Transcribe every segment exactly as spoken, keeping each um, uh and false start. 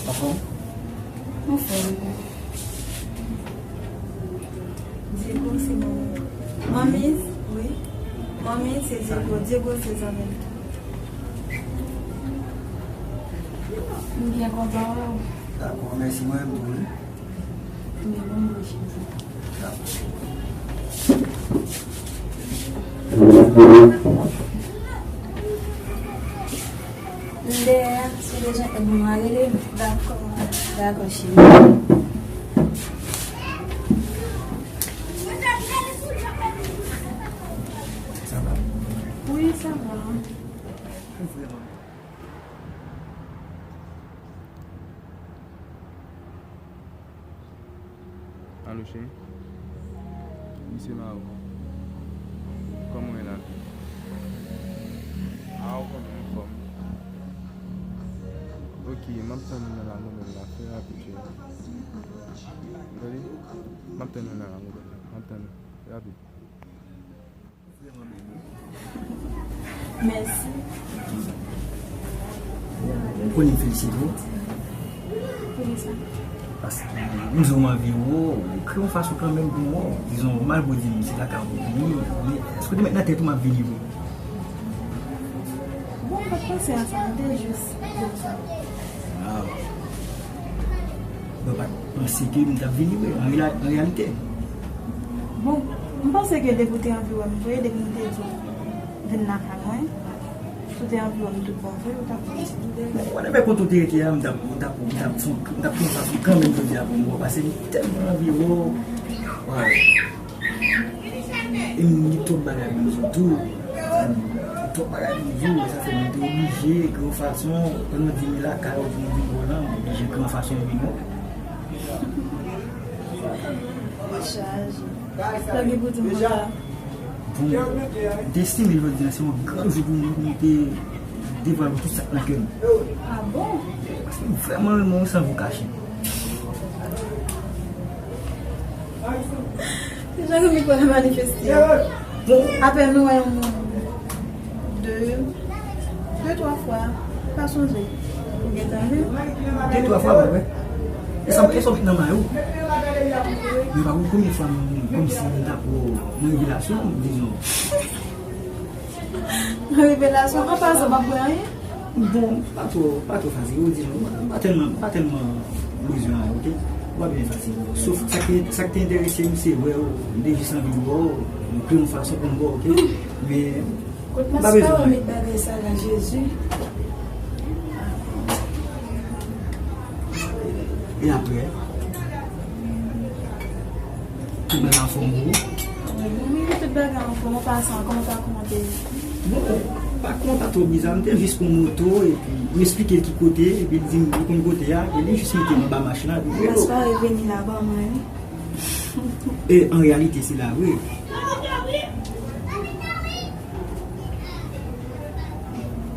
Anfòm? Anfòm. Diego, se manmi. Manmi, wi. Manmi, se Diego. Diego, se zanmi m. M byen kontan wè w. Dakò, mèsi, mwen menm tou, wi. Men bon, mwen cheri. Dakò. M dèyè, si w bezwen èd mwen, rele m. Dakò. Dakò, cheri. Sa va? Wi, sa va. Vrèman. Alo, cheri. Misye Maro. Kòman w ye la? A, ou konn, anfòm. Ok, m ap tann ou nan lagoumèl la, fè rapid, cheri. Ou tande? M ap tann ou nan lagoumèl la, m ap tann ou, fè rapid. Mèsi. M konnen m felisite w. Poukisa? Paske m di w m anvi wè w, ou kreye yon fason kanmenm pou m wè w. Dizon, malgre w di m se lakay ou vini, men èske w te met nan tèt ou m ap vini vre? Bon, m pa t panse a sa, m te jis di w sa. Waw. Mwen pa t panse ke m t ap vini vre, an rela-, an reyalite. Bon, m panse ke depi w te anvi wè m vre, depi m te di w vin lakay mwen, si w te anvi wè m tout bon vre, ou t ap vin ti. Bon, whatever, kote w te rete a, m t ap, m t ap, m t ap, m t ap fè yon fason kanmenm jodi a pou m wè w, paske m tèlman anvi wè w. Waw. E m gen twòp bagay pou m di w tou. Twòp bagay pou m di w, sa fè m te oblije, gran fason, pandan di m lakay ou pou m vin bò la, m oblije gran fason vin wè w. Chaje. Sa gen pou di m konsa. Bon, m te estime jodi a se yon gran jou pou mwen, pou m te devwale tout sa k nan kè m. A bon? Paske m vrèman renmen w san vou kache. Deja, Remy pral manifeste. Bon, apèn nou wè yon moun de, de, twa fwa, pa sonje. Ou gentan vin? De, twa fwa, pa vre? E sa, e sa w met nan may ou? Men pa konn konbyen fwa m, kòmsi m t ap wè w nan revelasyon, dizon. Revelasyon, an pasan, pa pou anyen. Bon, pa twò, pa twò fatige w, dizon, m pa tèlman, m pa tèlman bezwen anyen, oke? Ou pa bezwen fatige. Sof sa ki, sa ki te enterese m, se wè w, m te jis anvi wè w, m kreye yon fason pou m wè w, oke? Men, m pa bezwen anyen. Met bagay sa nan Jezi. E apre? Tout bagay anfòm pou ou? Wi, tout bagay anfòm, an pasan, kòman w pa kòmante? Bon, pa kòmantè twò bizarre, m te jis pran moto epi m esplike l ki kote, epi l di m li konn kote a, epi li jis mete m anba machin la, epi m rele w. Gaspard vini la ban mwen, wi. E an reyalite, se la vre.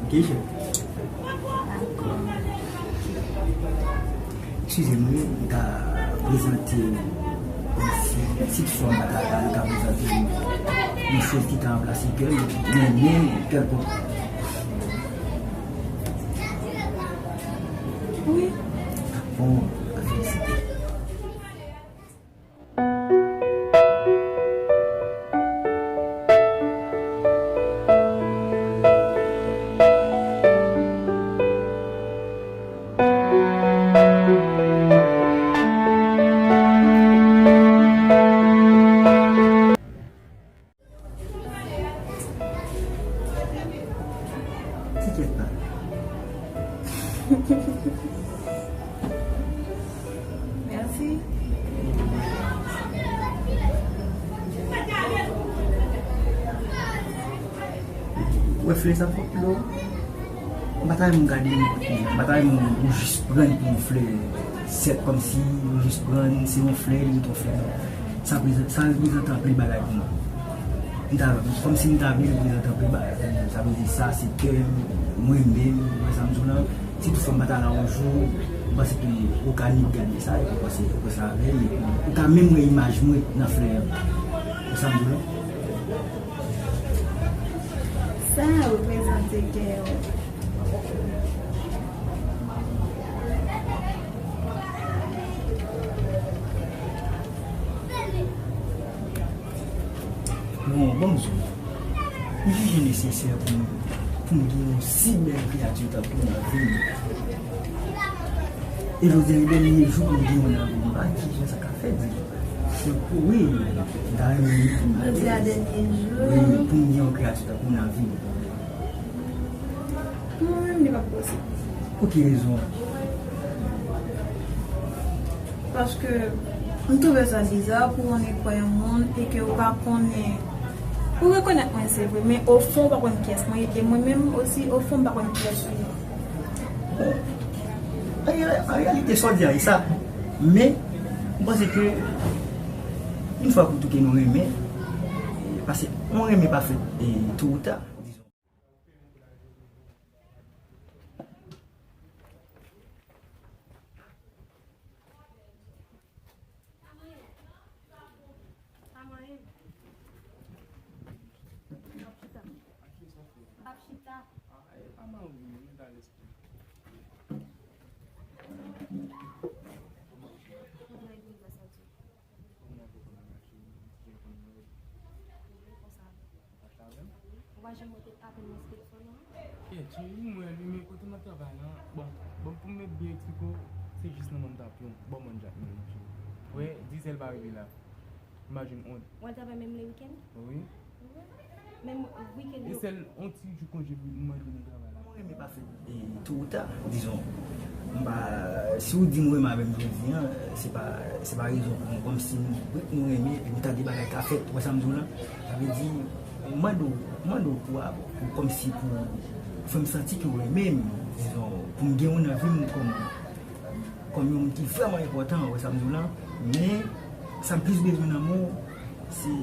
Ok, chè. Eskize m, wi, m ka prezante yon ti, ti fòm, m ka, m ka prezante yon, yon choz ki ka ranplase kè m, men, men, kèlkonk. Wi. Bon, felisite. Ti kèt la. Mèsi. Ou wè flè sa pwòp dlo? M pa ta renmen w gade nenpòt ki jan. M pa ta renmen w jis pran l pou yon flè sèk, kòmsi ou jis pran l, se yon flè, li ret yon flè. Sa prezan-, sa reprezante anpil bagay pou mwen. M ta, kòmsi m ta vle reprezante anpil bagay pou mwen. Sa vle di sa, se kè m, mwen menm, ou wè sa m di w lan. Si toutfwa m pa ta la yon jou, m panse ke ou ka nik gade sa, epi ou panse, ou panse avè l, epi ou ka menm wè imaj mwen nan flè an. Ou wè sa m di w lan? Sa reprezante kè w. Bon, ban m di w, m jije nesesè pou m, pou m gen yon si bèl kreyati tankou w nan vi m. E jodi a, e dènye jou pou m gen yon nan vi m, m pa ki jan sa ka fèt, di. Se pou, wi, m ta renmen pou m, jodi a dènye jou, wi, pou m gen yon kreyati tankou w nan vi m. Mwen menm, li p ap posib. Pou ki rezon? Paske m twouve sa biza pou w annik wè yon moun e ke w pa konnen. Ou rekonèt mwen, se vre, men ofon, w pa konn kiyès mwen ye, e mwen menm osi, ofon, m pa konn kiyès ou ye. An reyalite, sa w di a, e sa. Men, m panse ke, yon fwa pou tout, ke nou renmen, paske yon renmen pa fèt, e, to ou ta, dizon. Pa manyen. Pa manyen. M ap chita. M ap chita. Kòman w konn mache, m ap chita konn mwen. Ou vle konsa. Ou pa janm monte apèl mwen sou telefòn nan? Kèt, cheri, m wè li, men kote m ap travay lan, bon, bon, pou m byen eksplike w, se jis nan mòn tap yon, bò mòn Jakmèl, cheri. Wè, Dizèl pa rive la. M pa jwenn on. W al travay menm le wikenn? Wi. Menm wikenn yo. E sèl on ti jou konje pou m mande nan travay la. Mwen renmen pa fèt, e, to ou ta, dizon. M pa, si w di m renmen avè m jodi a, se pa, se pa rezon pou mwen, kòmsi m, nou renmen, epi m tande bagay ka fèt, ou wè sa m di w lan? Sa vle di, m mande w, m mande w pou, pou, kòmsi pou fè m santi ke w renmen m, dizon, pou m gen w nan vi m kòm, kòm yon moun ki vrèman enpòtan, ou wè sa m di w lan? Men, sa m plis bezwen nan men w, se,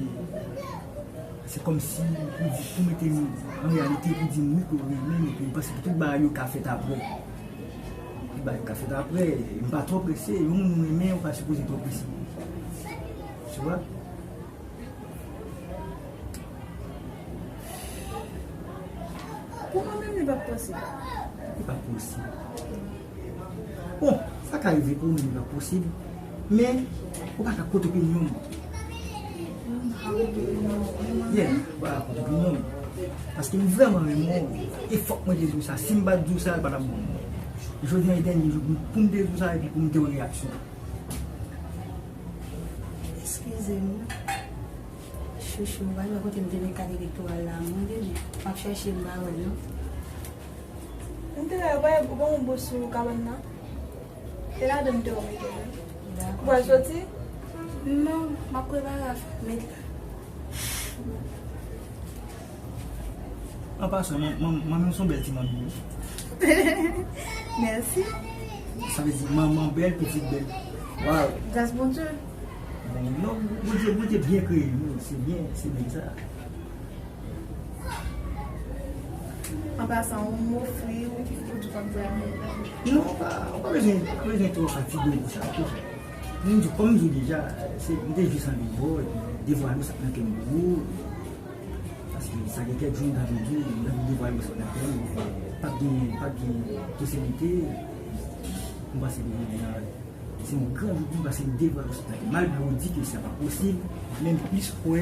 se kòmsi pou di, pou mete m an reyalite, pou di m wi ke w renmen m, epi m panse ke tout bagay yo ka fèt apre. Tout bagay yo ka fèt apre, m pa twò prese, yon moun ou renmen, ou pa sipoze twò prese. Tu vois? Pou mwen menm, li p ap posib. Li p ap posib. Bon, sa ka rive pou ou menm, li p ap posib. Men, ou pa ka kont opinyon m. Yeah, ou pa ka kont opinyon m. Paske m vrèman renmen w. E fòk mwen te di w sa. Si m pa t di w sa, l pa t ap bon pou mwen. Jodi a e dènye jou pou m te di w sa epi pou m te wè reyaksyon. Eskize m. Chouchou, m pa wè kote m te met kat elektoral la, mwen te di, m ap chèche, m pa wè l non. M te wè, wè, ou gen yon bous sou kabann nan? Se ladan m te wè w mete l wi. Ou pral soti? Non, m ap prepare afè m met la. An pasan, man, man, manmi w se yon bèl ti manmi wi. Mèsi. Sa vle di manman bèl, pitit bèl. Waw. Gras Bondye. Bon, non, Bondye, Bondye byen kreye nou, se byen, se byen sa. An pasan, ou m ofri, ou di w p ap di anyen. Non, ou pa, ou pa bezwen, ou pa bezwen twò fatige w pou sa, oke? M di, kòm m di w deja, se, m te jis anvi wè w, epi devwale w sa k nan kè m pou ou. Paske sa gen kèk jou m t ap di w, m t ap devwale w sa k nan kè m, men pa t gen, pa t gen posiblite. M panse ke jodi a, se yon gran jou pou m, paske m devwale w sa k nan kè m. Malgre w di ke sa pa posib, men m plis kwè,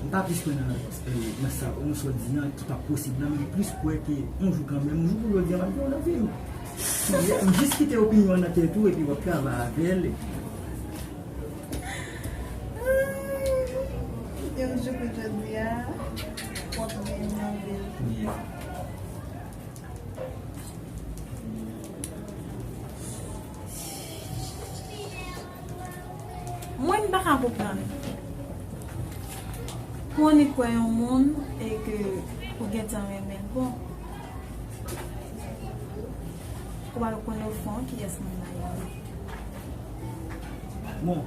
m pa plis kwè nan, nan sa, nan sa w di an ki pa posib nan, men m plis kwè ke yon jou kanmenm, yon jou pou jodi a, m ap gen w nan vi m. M jis kite opinyon an nan tèt ou, epi w ap travay avè l, epi Yon jou pou jodi a, w ap gen yon vil. Yeah. Mwen, m pa ka konprann. Pou w annik wè yon moun e ke ou gentan renmen l, bon, ou pral konnen o fon kiyès moun nan ye. Bon,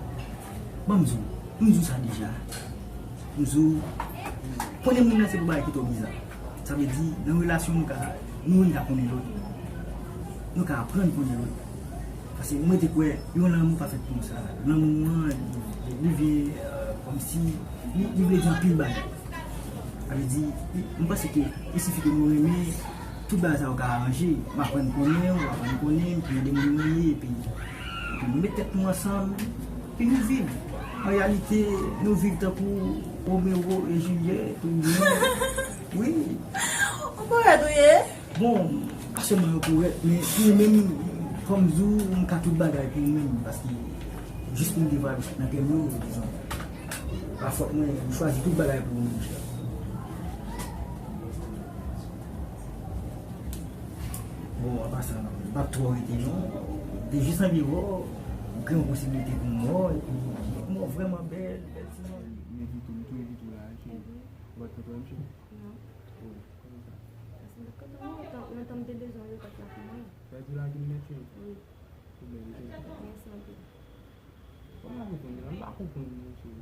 ban m di w, m di w sa deja. M di w, konnen moun nan se pou bagay ki twò biza. Sa vle di, nan relasyon nou ka, nou menm ka konnen lòt. Nou ka aprann konnen lòt. Paske mwen te kwè yon lanmou pa fèt konsa. Lanmou an, li, li vin, euh, kòmsi, li, li vle di anpil bagay. Sa vle di, li, mwen panse ke, il sifi ke nou renmen, tout bagay sa yo ka aranje. M aprann konnen w, w aprann konnen m, epi de moun nou ye, epi, epi nou met tèt nou ansanm, epi nou viv. An reyalite, nou viv tankou Romeo e Juliet, ou byen, wi. Ou korèk ou ye? Bon, pa sèlman yo korèk, men pou ou menm, kòm di w, m ka tout bagay pou ou menm, paske jis pou m te va nan kè m yo, dizon, pa fòt mwen, m chwazi tout bagay pou ou menm, chè. Bon, apa sa, m p ap twò rete, non. M te jis anvi wè w, m gen yon posiblite pou m wè w, epi m wè w vrèman bèl, bèl ti zanmi. M envite w, m tou envite w la, cheri. Ou pa t konn wè m, cheri? Non. Oh, kòman sa? Paske m pa t kontan non, lontan, lontan m te bezwen w, yo pa t la pou mwen. Sa di la ki m mèt, cheri? Wi. Ou bèl, cheri. Mèsi anpil. Kòman ou konprann la? M pa konprann non, cheri.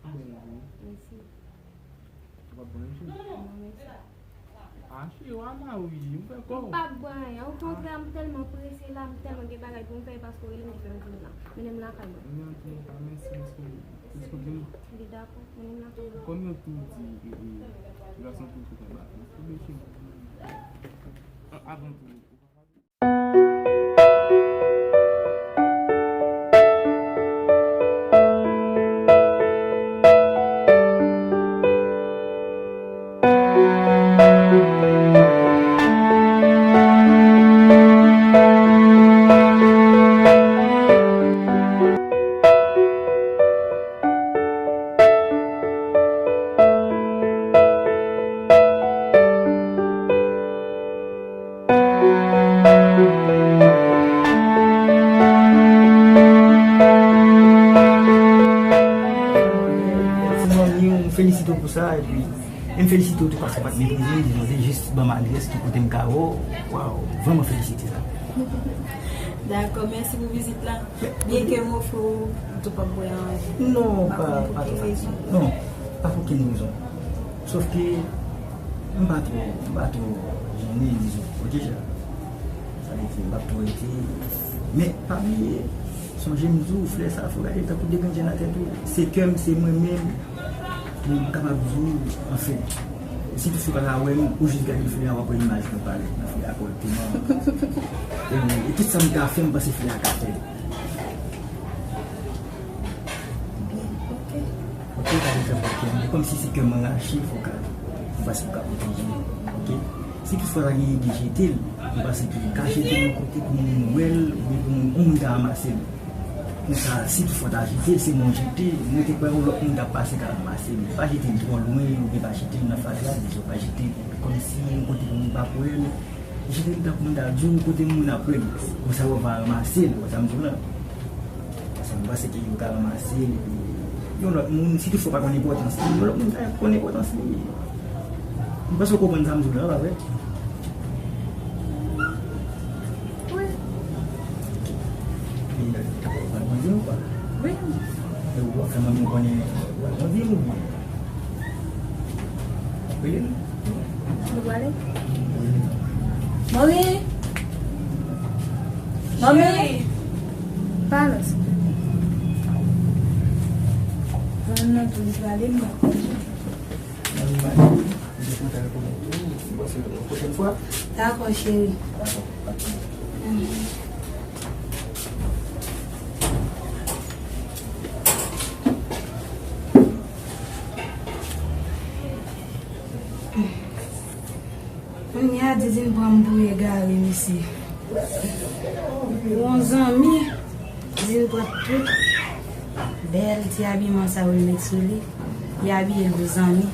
Ou bèl, wi. Mèsi. Ou pa t bon, cheri? Non, mèsi. Ah, cheri, w a ma wi, m fè kò. M pa bwè anyen. Okontrè, m tèlman prese la, m tèlman gen bagay pou m fè, e paske w rele m ki fè m vin la. Mennen m lakay mwen. Mwen antre, pa mèsi, paske, paske gen. Li dakò, mennen m lakay mwen. Kòm yo tou di, e, e, gason tou sou konba. Ou byen, cheri. A-, avan tou. Ti zanmi, m felisite w pou sa, epi, e m felisite w tou paske w pa t meprize m, dizon, se jis ban m adrès ki kote m ka wè w. Waw, vrèman felisite sa. Dakò, mèsi pou vizit la. Byenke m ofri w, m tou p ap bwè anyen. Non, pa, pa pou ki rezon. Non, pa pou okenn rezon. Sòf ke m pa twò, m pa twò jennen, dizon. Oke, chè? Sa vle di, m p ap twò rete. Men, pa bliye, sonje m di w, flè sa, fò w gade l tankou de grenn jèn atè tou. Se kè m, se mwen menm. Bon, m kapab di w, anfen, si toutfwa w pa ta wè m, ou jis gade flè a, w ap wè imaj mwen parèt nan flè a kòrèkteman. E, e tout sa m ka fè, m panse flè a ka fè l. Byen, oke. Oke, pa gen kè pwoblèm. E kòmsi se kè m rache, fò w ka, m panse w ka pwoteje l. Oke? Si toutfwa ta genyen de jete l, m panse ke w ka jete l yon kote pou moun wè l, oubyen pou moun, yon moun ka ranmase l. Konsa, si toutfwa w ta jete l, se mwen w jete, mwen te kwè yon lòt moun t ap pase ka ranmase l. Pa jete l twò lwen, oubyen pa jete l nan fatra, dizon, pa jete l kòmsi yon kote pou moun pa kwè l. Jete l tankou moun ta di w kote moun ap kwè l. Konsa, w va ranmase l, w wè sa m di w la. Paske m panse ke yo ka ranmase l, epi yon lòt moun, si toutfwa w pa konn enpòtans li, yon lòt moun ka konn enpòtans li. M panse w konprann sa m di w la, pa vre? Wi. Epi, w pral grandi ankò. Wi. E w ap fè manmi w konnen w pral grandi oubyen? W ap rele l? Nou prale? Manmi! Manmi! Pale, silvouplè. Manmi nan tou li prale, m pa konn. Dakò, cheri. Kounye a, Didine pran m pou egare, mesye. Yon zanmi, Didine pran tout bèl ti abiman sa yo l met sou li. Li abiye l pou zanmi.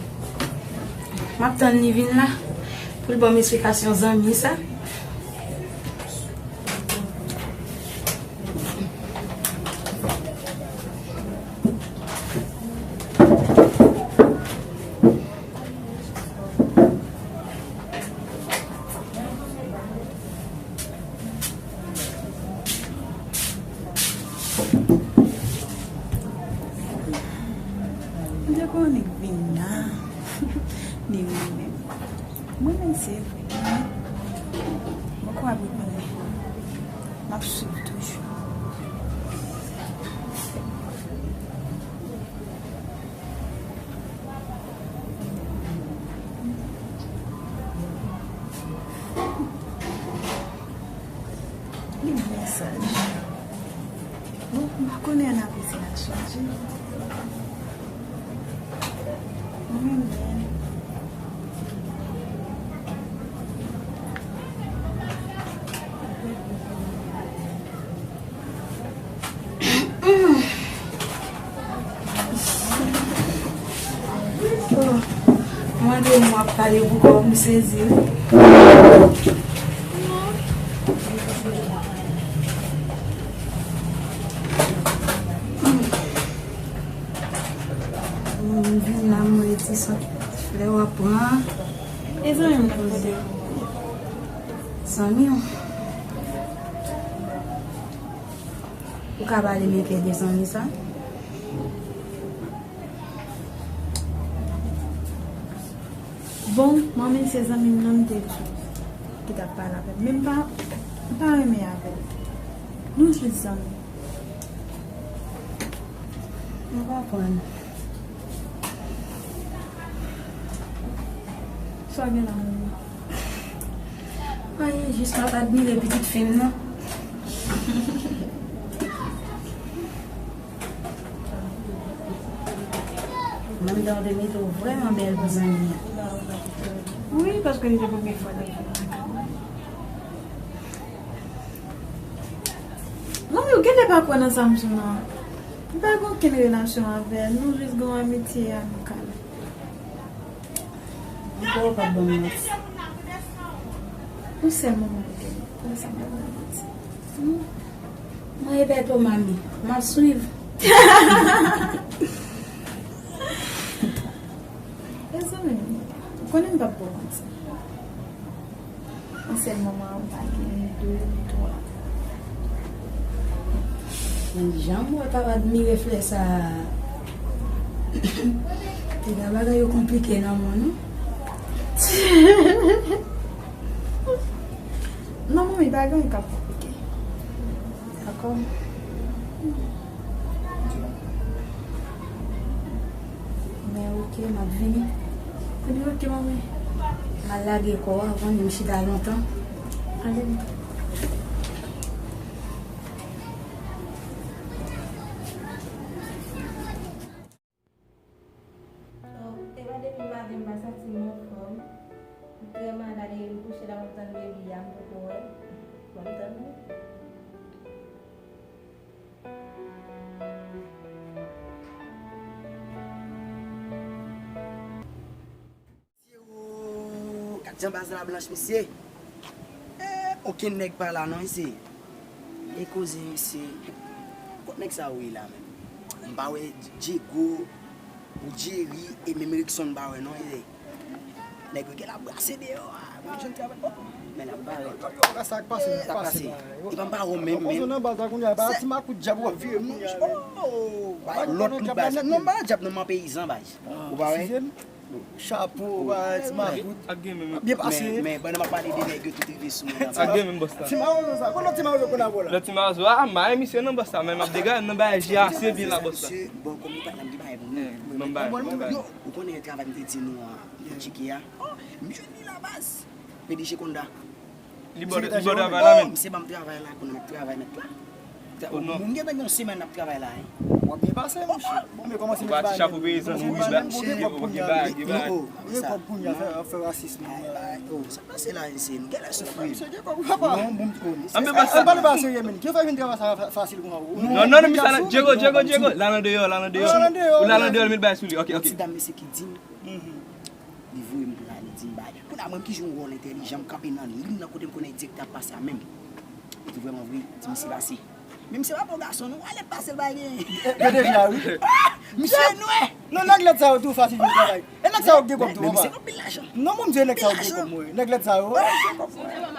M ap tann li vin la pou l ban m esplikasyon zanmi sa. M te konnen vin la. Ni mwen menm. Mwen menm se vre. Mwen kwè ap reponn. M ap swiv toujou. Li byen saj. Bon, m pa konnen ann apre se la chanje. Mwen menm, Mwen de mwa ap pale pou kò m sezi wi. Mwen vin la mwen di son flè w ap pran. E zanmi m nan kote? Zanmi w? Ou ka pale m enpe de zanmi sa? Bon, manmi se zanmi m nan m te di ki t ap pale avè m. Men m pa, m pa renmen avè l. Nou jis zanmi. M konprann. Sa gen la, manmi? Anyen, jis m ap admire pitit fi m nan. Manmi, dan w te mete w vrèman bèl pou zanmi an. Wi, paske li te premye fwa l ap vin lakay mwen. Manmi, ou genlè pa kwè nan sa m di w nan. M pa gen okenn relasyon avè l, nou jis gen yon amitye amikal. M kwè w p ap ban m manti. Yon sèl manman m gen, kounye sa m p ap ban l manti. Hmm. Mwen e pèto manmi, m ap swiv. Mezanmi, ou konnen m p ap ba w manti. Yon sèl manman an, ou pa gen de, twa. Men jan m wè k ap admire flè sa a. Piga bagay yo konplike nan mond, non? Non, manmi, pa gen anyen k ap konplike. Dakò. Men oke, m ap vini. Ebyen oke, manmi. M al lage kò a, ou konnen m chita lontan. Ale. Oh, e pa depi maten m pa santi m anfòm. M trè malad e m kouche la m ap tann bebi a, m poko wè l. Ban m tann wi. Mesye, oh, gad jan baz la blanch, mesye. Eh, okenn nèg pa la non, mesye. E koze, mesye. Kot nèg sa yo ye la menm? M pa wè Diego, ou Jerry, e menm Rickson m pa wè non, mesye. Nèg yo gen la brase deyò a. Mwen jwenn travay. Oh, men la m pa wè. Sa k pase, sa k pase. E pa m pa wè menm, men. Nan baz la kounye a, pa ti makout djab w ap vire m non. Oh, lòt lou baz. Non, m pa djab non, m peyizan baz. Ou pa wè? Chapo, ba, ti makout. Byen pase. Men, men, pandan m ap pale de nèg yo tout rive sou mwen nan. Ak gen menm bòs la. Ti mawozo sa, kote ti mawozo konn ap la? Lòt ti mawozo, ah, m pa renmen misye non bòs la, men m ap degaje nan bagay J A C byen la bòs la. Bon, kòm li pa la, m gen bagay pou nou. Ban m bagay, ban m bagay. Ou konnen travay m te di nou an, m te tcheke a. Oh, m jwenn li la baz. P D G Konda. Li bò, li bò travay la menm. Misye ban m travay la, kounye a m ap travay nèt la. Moun gentan gen yon semèn n ap travay la, hein. W ap byen pase, monchè. Bon, men kòmanse met bagay. Ou pa ti chapo peyizan, nou wi la. Ou gen bagay, gen bagay. Ou gen kòb kounye a, fè, ap fè rasism. Ay, ay, oh, sa pase la, mesye, nou genlè soufri. Misye gen kòb, papa. Non, bon, m di, oh, mesye. Ann pale pa serye, men. Ki fè vin travay sa fasil konsa? Non, non, non, misye la, Diego, Diego, Diego. La nan deyò, la nan deyò. Ou la nan deyò, met bagay sou li. Ok, ok. Ti dam, mesye, ki di m. Li voye m pou l ale di m bagay. Kounye a mwen ki jwe yon wòl entèlijan, m kanpe nan liy nan kote m konnen direktè ap pase a menm. Li di vrèman vre, ti misye pase. Men misye pa bon gason non, ale pase l pa gen. Gade vya wi. Misye nwè. Non, nèg lèd sa yo tou fasil vin travay. E nèg sa yo gen kòb tou, papa. Misye gen anpil lajan. Non, bon, m di nèg sa yo gen kòb mwen. Nèg lèd sa yo.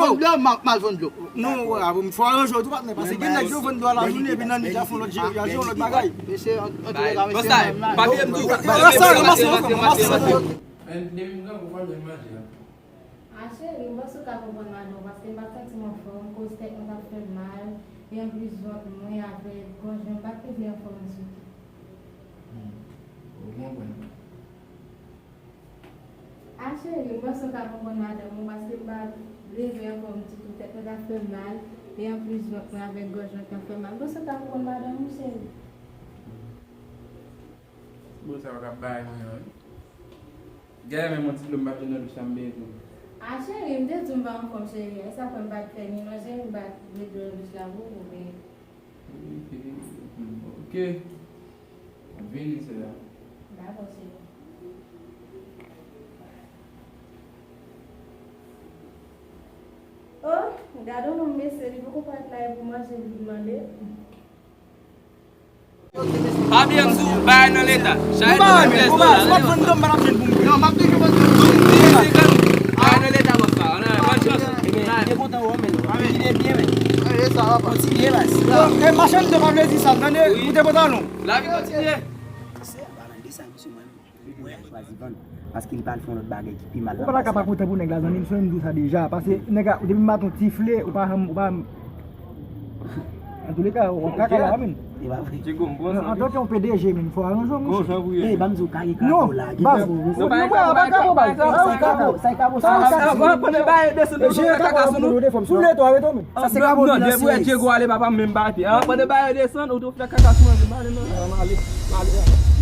vann dlo, m ap mal vann dlo. Non, wè, fò aranje w tou, patnè, paske gen nèg yo vann dlo a lajounen, epi nan nwit, y a fè yon lòt, y a jwe yon lòt bagay. Mesye, an, an tou lè ka, mesye, sa, papye m tou. Ranmase, ranmase, ranmase, ranmase. Depi m grangou, pa byen manje a. A cheri, m panse w ka konprann madanm ou, paske m pa santi m anfòm, koz tèt mwen t ap fè m mal, e anplis vant mwen avèk gòj mwen, m pa t rive anfòm ditou. Hmm. Ou konprann. A cheri, m panse w ka konprann madanm ou, paske m pa leve anfòm ditou, tèt mwen t ap fè m mal, e anplis vant mwen avèk gòj mwen t ap fè m mal. M panse w ka konprann madanm ou, cheri. Bon, sa yo k ap bay mwen an, wi. Gade menm yon ti dlo m pa t jwenn nan douch la, m benyen tou. A cheri, m te di w m pa anfòm, cheri. E sa fè m pa t fè ni manje, m pa t met dlo nan douch la pou ou, men. Ok. Ok. M ap vini, sè a. Dakò, cheri. Oh, gade yon nonm mesye, li poko parèt la, e pou manje, li mande. Pa bliye m di w, bagay nan leta. Chaje tou nan pyès dola. Bagay nan leta, bòs la. Nan, nan, bòn chans. Ebyen, m te kontan wè w, men. Li te byen, men. Kontinye, baz. E machann de pa vle di sa, tande, koute pantalon. Lavi kontinye. Chwazi vann. Paske li pral fè yon lòt bagay ki pi mal. Ou pa ta ka pa kontan pou nèg la, zanmi m, swen m di w sa deja. Paske nèg la, depi maten w tifle, ou pa janm, ou pa. Antouleka, w ap kaka la, men. Antanke yon P D G, men, fò aranje w, monchè. Ey, ban m di w, kare kaka w lage. Non, baz. Non, pa kaka, pa kaka, baz. Sa e kaka, sa e kaka. Sa e kaka. Pandan bagay desann, ou fè kaka sou nou. Sou netwaye tou, men. Sa se kaka. Non, depi w wè Diego ale, papa m menm pa pye. Pandan bagay desann, ou tou fè kaka sou mwen, men m ale, non. M ale, m ale.